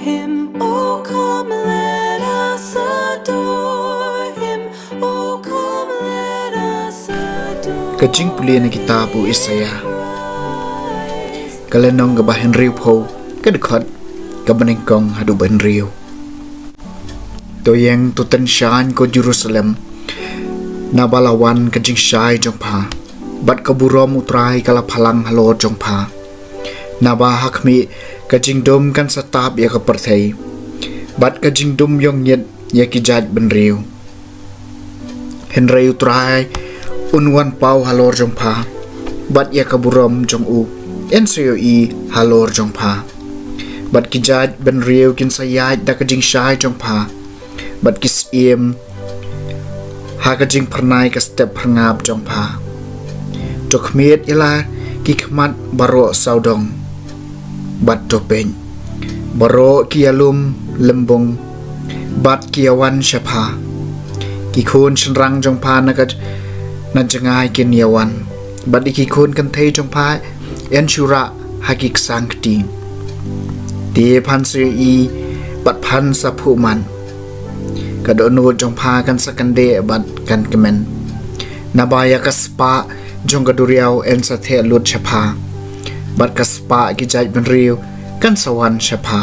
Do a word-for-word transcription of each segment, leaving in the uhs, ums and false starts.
Him, oh come, let us adore him. Oh come, let us adore. Ka jingpule na kitab u Isaiah, ka lynnong kaba hynriewphew, ka dkhot kaba nyngkong haduh ba hynriew. To ïeng, to tyngshaiñ ko Jerusalem, naba la wan ka jingshai jong pha, bad ka burom u Trai ka la phalang halor jong pha. Naba ha khmih, ka jingdum kan sa tap ïa ka pyrthei, bad ka jingdum ïong ngit ïa ki jaid bynriew. Hynrei u Trai un wan paw halor jong pha, bad ïa ka burom jong u yn sa ïohi halor jong pha. Bad ki jaid bynriew kin sa ïaid da ka jingshai jong pha, bad ki syiem ha ka jingphyrnai ka step phyrngap jong pha. To khmied ïa la ki khmat baroh sawdong, bad to peit, baroh ki ïalum lymbung, bad ki ïawan sha pha. Ki khun shynrang jong pha na ka, na jngai kin ïawan, bad ïa ki khun kynthei jong pha yn shu rah ha ki ksang kti. Te phan sa ïohi, bad phan sa phuh man. Ka dohnud jong pha kan sa kyndeh bad kan kmen. Naba ïa ka spah jong ka duriaw yn sa theh lut sha pha, bad ka spah ki jaid bynriew kan sa wan sha pha.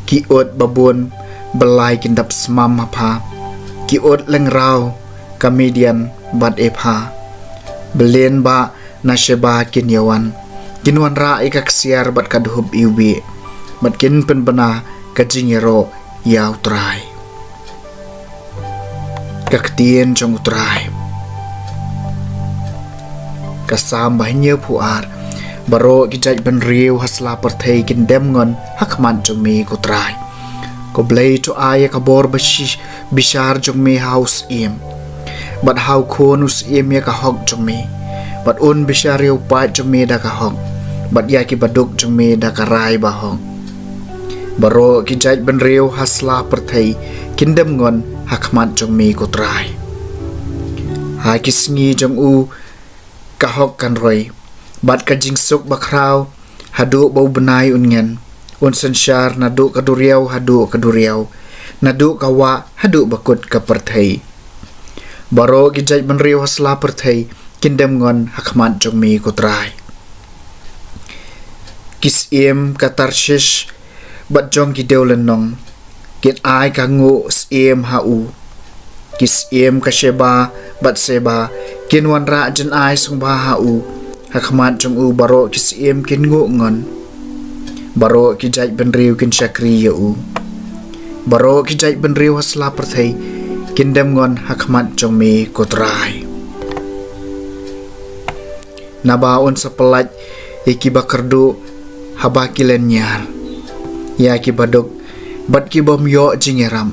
Ki ut babun ba lai kin dap smam ha pha, ki ut lyngraw ka Midian bad Epha. Belen ba na Sheba kin ïawan, kin wanrah ïa ka ksiar bad ka dhup iwbih, bad kin pynbna ka jingïaroh ïa u Trai. Ka ktien jong u Trai. Ka Salm ba hynñiewphew ar. Baroh ki jaid bynriew ha sla pyrthei kin dem ngon ha khmat jong me ko Trai. Ko Blei, to ai ïa ka bor ba shi-, bishar jong me ha u syiem, bad ha u khun u syiem ïa ka hok jong me, bad un bishar ïa u paid jong me da ka hok, bad ïa ki baduk jong me da ka rai ba hok. Baroh ki jaid bynriew ha sla pyrthei kin dem ngon ha khmat jong me ko Trai. Ha ki sngi jong u ka hok kan roi, bad ka jingsuk bakhraw haduh ba u bnai un ngen. Un synshar naduh ka duriaw haduh ka duriaw, naduh ka wah haduh ba kut ka pyrthei. Baroh ki jaid bynriew ha sla pyrthei kin dem ngon ha khmat jong me ko Trai. Ki syiem ka Tarshish bad jong ki dewlynnong kin ai ka nguh syiem ha u. Ki syiem ka Sheba bad Seba kin wanrah jynai sngewbha ha u. Ha khmat jong u baroh ki syiem kin nguh ngon. Baroh ki jaid bynriew kin shakri ïa u. Baroh ki jaid bynriew ha sla pyrthei kin dem ngon ha khmat jong me ko Trai. Naba un sa pyllait ïa ki bakyrduh haba ki lyniar, ïa ki baduk bad ki bym ïoh jingïarap.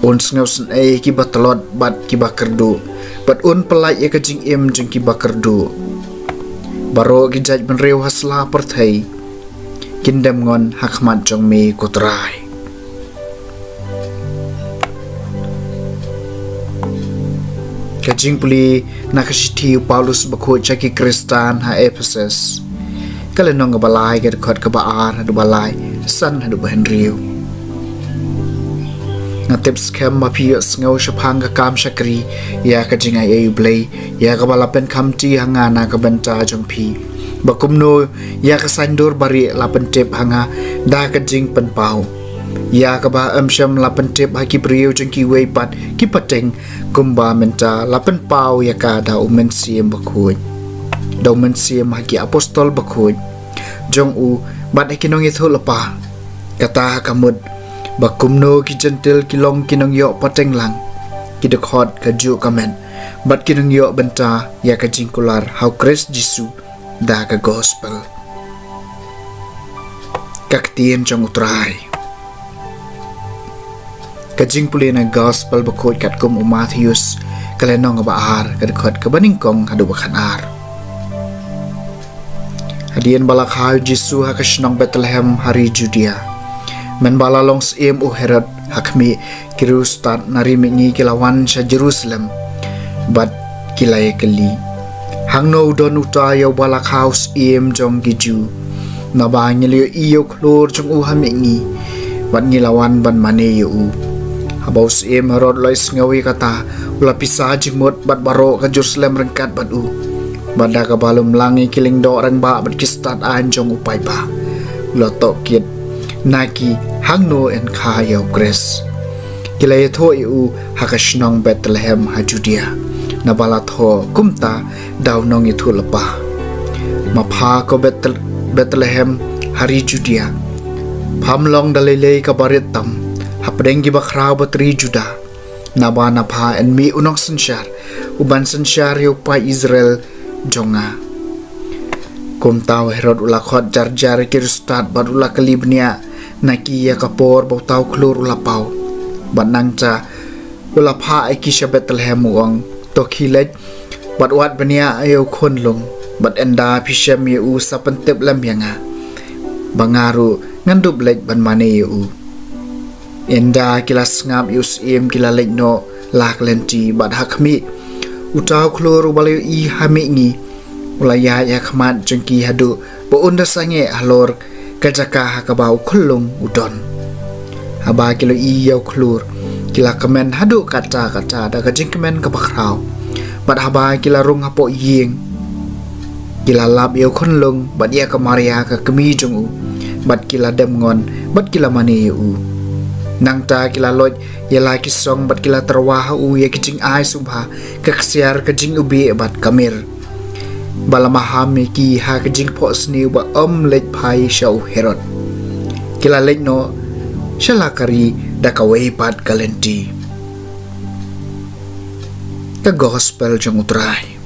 Un sngewsynei ïa ki batlot bad ki bakyrduh, bad un pyllait ïa ka jingim jong ki bakyrduh. Baroh ki jaid bynriew ha sla pyrthei kin dem ngon ha khmat jong me ko Trai. Ka jingpule na ka shithi u Paulus bakhuid sha ki Khristan ha Ephesus, ka lynnong kaba lai, ka dkhot kaba ar haduh ba lai, san haduh ba hynriew. Nga tip skhem ba phi ïohsngew shaphang ka kam shakri ïa ka jingaiei U Blei, ïa kaba la pynkhamti ha nga na ka bynta jong phi, ba kumno ïa ka saiñdur barieh la pyntip ha nga da ka jingpynpaw, ïa kaba ym shym la pyntip ha ki briew jong kiwei pat ki pateng, kumba mynta la pynpaw ïa ka da U Mynsiem Bakhuid, da U Mynsiem ha ki apostol bakhuid jong u bad ha ki nongïathuhlypa. Kata ha ka mut ba kumno ki Jentil ki long ki nongïoh pateng lang, ki dkhot kajuh ka met, bad ki nongïoh bynta ïa ka jingkular ha U Khrist Jisu da ka gospel. Ka ktien jong U Trai. Ka jingpule na gospel bakhuid katkum u Mathaios, ka lynnong kaba ar, ka dkhot kaba nyngkong haduh ba khatar. Hadien ba la kha u Jisu ha ka shnong Bethlehem ha ri Judia, mynba la long syiem u Herod, ha khmih, ki riewstad na ri mihngi ki la wan sha Jerusalem bad ki la ïakylli: Hangno u don uta ïa uba la kha u syiem jong ki Jiw? Naba ngi la ïohi ïa u khlur jong u ha mihngi, bad ngi la wan ban mane ïa u. Haba u syiem Herod u la ïohsngew ïa kata, u la pisa jingmut bad baroh ka Jerusalem ryngkat bad u, bad da kaba lumlang ïa ki lyngdoh rangbah bad ki stad aiñ jong u paidbah. U la tohkit na ki, hangno yn kha ïa u Khrist. Ki la ïathuh ïa u ha ka shnong Bethlehem ha Judia, naba la thoh kumta da u nongïathuhlypa: Ma pha ko Bethel-, Bethlehem ha ri Judia, pham long da lei lei kaba rit tam hapdeng ki bakhraw bad ri Juda. Naba na pha yn mih u nongsynshar uban synshar ïa u paid Israel jong nga. Kumta u Herod u la khot jar jar ki riewstad bad u la kylli bniah na ki ïa ka por ba uta u khlur u la paw. Bad nangta u la phah ïa ki sha Bethlehem, u ong: To khie leit bad wad bniah ïa u khunlung, bad ynda phi shem ïa u sa pyntip lem ïa nga, ba nga ruh ngan dup leit ban mane ïa u. Ynda ki la sngap ïa u syiem, ki la leit noh la ka lynti, bad ha khmih, uta u khlur uba la ïohi ha mihngi u la ïaid ha khmat jong ki haduh ba un da sangeh halor ka jaka ha kaba u khunlung u don. Haba ki la ïohi ïa u khlur, ki la kmen haduh katta katta da ka jingkmen kaba khraw. Bad haba ki la rung hapoh ïing, ki la lap ïa u khunlung bad ïa ka Maria ka kmie jong u, bad ki la dem ngon bad ki la mane ïa u. Nangta ki la loit ïa la ki song bad ki la tyrwa ha u ïa ki jingai sngewbha, ka ksiar, ka jingiwbih bad ka mir, ba la maham ïa ki ha ka jingphohsniew ba ym leit phai sha u Herod. Ki la leit noh sha la ka ri da kawei pat ka lynti. Ka Gospel jong u Trai.